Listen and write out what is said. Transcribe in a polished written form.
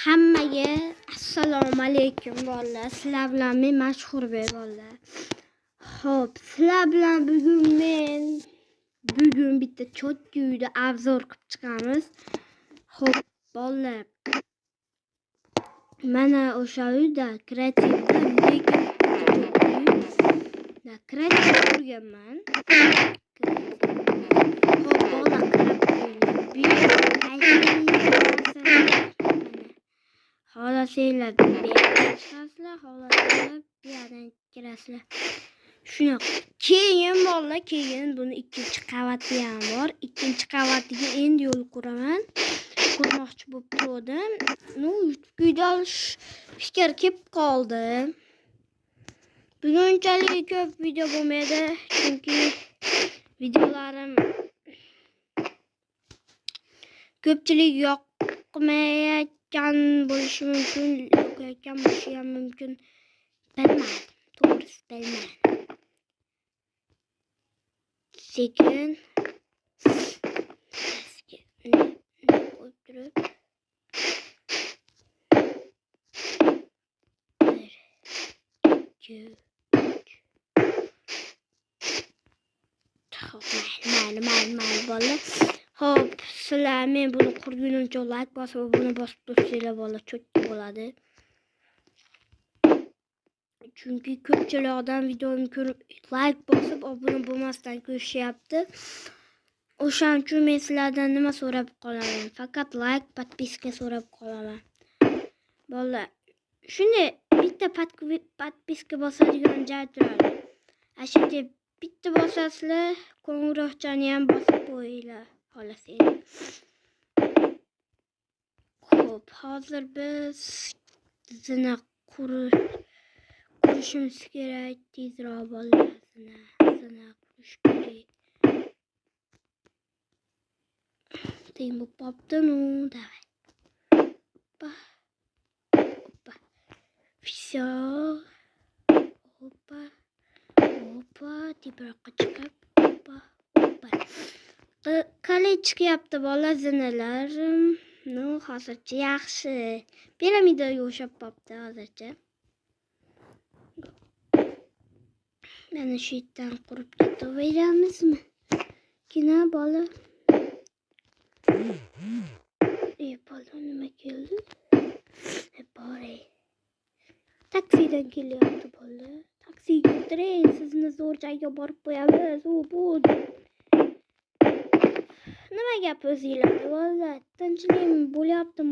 Hammaga assalomu alaykum bolalar. Sizlar bilan men Mashhurbek bolalar. Xo'p, sizlar bilan bugun men bitta cho'tki uyda obzor qilib chiqamiz. Xo'p, bolalar. Mana o'sha uyda kreativda, lekin da kreativ qurganman. Xo'p, bolalar, qarab qo'yinglar. Bu xohlasanglar bu yoqdan chiqasizlar, xohlasanglar bu yoqdan kirasizlar. Shunaqa. Keyin bolalar, keyin buni ikkinchi qavati ham bor. Ikkinchi qavatiga endi yo'l quraman. Qurmoqchi bo'lib turdim. Ну, uyda olish fikr kelib qoldi. Bugunchalik ko'p video bo'lmaydi, chunki videolarim ko'pchilik yoqmayotgan bo'lishi mumkin, yoqayotgan bo'lishi ham mumkin. Bilmadim, to'g'risi bilmadim. Sekin qo'yib turib 1 2 3. Xo'p, mayli, mayli, mayli bolalar. Xo'p, sizlar men buni qurgunimcha like bosib, buni bosib tursanglar bolalar cho'tki bo'ladi. Chunki ko'pchilik odam videomni ko'rib like bosib obuna bo'lmasdan ko'rishyapti. O'shaning uchun men sizlardan nima so'rab qolaman? Faqat like, podpiska so'rab qolaman. Bolalar, shunday bitta podpiska bosadigan joy turadi. Ana shu yerga bitta bosasizlar, qo'ng'iroqchani ham bosib qo'yinglar, xohlasanglar. Xo'p, hozir biz zina qurishimiz kerak. Tezroq bolalar, zina qurish kerak. Teng bo'lib qolibdi. Ну, давай. Опа. Опа. Всё. Опа. Опа, teparoqqa chiqib, опа, опа. Qalay chiqyapti bola zinalarim? Ну, hozircha yaxshi. Piramidaga o'xshab qolibdi hozircha. Mana shu yerdan qurib ketaveramizmi? Kina bola. Bola nima keldi? Boray. Taksidan kelyapti bola. Taksiga o'tiring, sizni zo'r joyga borib qo'yamiz. U bu. Nima gap o'zinglarda bolalar? Tinchlikmi bo'lyaptimi?